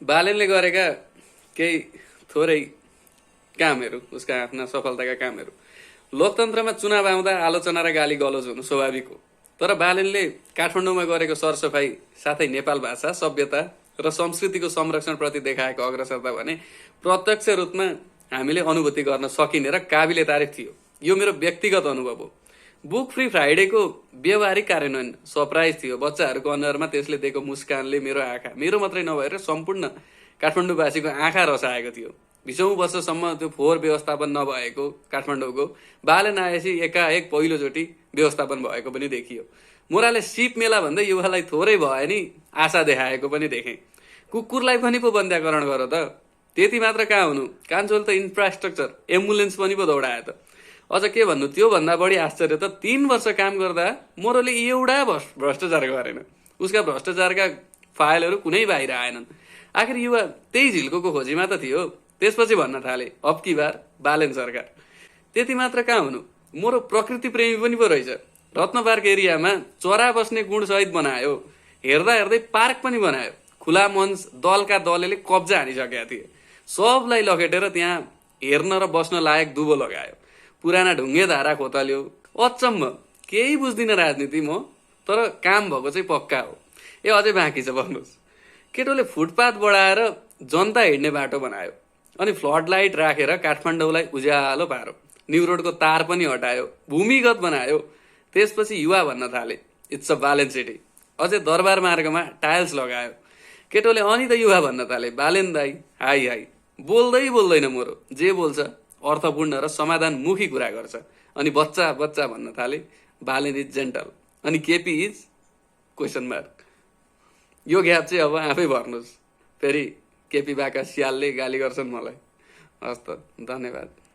बालेनले गरेका केही थोरै कामहरू, उसका आफ्ना सफलताका कामहरू। लोकतन्त्रमा चुनाव आउँदा आलोचना र गाली गलोज हुनु स्वाभाविक हो, तर बालेनले काठमाडौँमा गरेको सरसफाई साथै नेपाल भाषा, सभ्यता र संस्कृतिको संरक्षणप्रति देखाएको अग्रसरता भने प्रत्यक्ष रूपमा हामीले अनुभूति गर्न सकिने र काबिले तारिफ थियो। यो मेरो व्यक्तिगत अनुभव हो। बुक फ्री फ्राइडेको व्यवहारिक कार्यान्वयन सरप्राइज थियो। बच्चाहरूको अनुहारमा त्यसले दिएको मुस्कानले मेरो मात्रै नभएर सम्पूर्ण काठमाडौँवासीको आँखा रसाएको थियो। 20औं वर्षसम्म त्यो फोहोर व्यवस्थापन नभएको काठमाडौँको बालेन आएपछि एकाएक पहिलोचोटि व्यवस्थापन भएको पनि देखियो। मोराले सिप मेला भन्दै युवालाई थोरै भए नि आशा देखाएको पनि देखेँ। कुकुरलाई पनि पो बन्ध्याकरण गर त, त्यति मात्र कहाँ हुनु, कान्छोले त इन्फ्रास्ट्रक्चर एम्बुलेन्स पनि पो दौडायो त। अझ के भन्नु, त्यो भन्दा बढी आश्चर्य त 3 वर्ष काम गर्दा मोरोले एउटा भ्रष्टाचार गरेन। उसका भ्रष्टाचारका फाइलहरू कुनै बाहिर आएनन्। आखिर युवा त्यही झिल्को खोजीमा त थियो। त्यसपछि भन्न थाले, अब की बार बालेन सरकार। त्यति मात्र कहाँ हुनु, मोरो प्रकृति प्रेमी पनि पो रहेछ। रत्न पार्क एरियामा चरा बस्ने गुण सहित बनायो। हेर्दा हेर्दै पार्क पनि बनायो। खुला मञ्च दलका दलले कब्जा हानिसकेका थिए। सबलाई लखेटेर त्यहाँ हेर्न र बस्न लायक दुबो लगायो। पुराना ढुङ्गे धारा खोतल्यो। अचम्म, केही बुझ्दिन राजनीति म, तर काम भएको चाहिँ पक्का हो। अझै बाँकी छ भन्नुहोस्। केटोले फुटपाथ बढाएर जनता हिँड्ने बाटो बनायो अनि फ्लड लाइट राखेर काठमाडौँलाई उज्यालो पार्यो। न्यू रोडको तार पनि हटायो, भूमिगत बनायो। त्यसपछि युवा भन्न थाले, इट्स अ बालेन सिटी। अझै दरबार मार्गमा टाइल्स लगायो। केटोले अनि त युवा भन्न थाले, बालेन दाई हाई हाई। बोल्दै बोल्दैन मोरो, जे बोल्छ अर्थपूर्ण र समाधानमुखी कुरा गर्छ। अनि बच्चा बच्चा भन्न थाले, बालेन इज जेन्टल। अनि केपी इज क्वेसन मार्क। यो ग्याप चाहिँ अब आफै भर्नुहोस्। फेरि केपी बाका सियालले गाली गर्छन् मलाई। हस् त, धन्यवाद।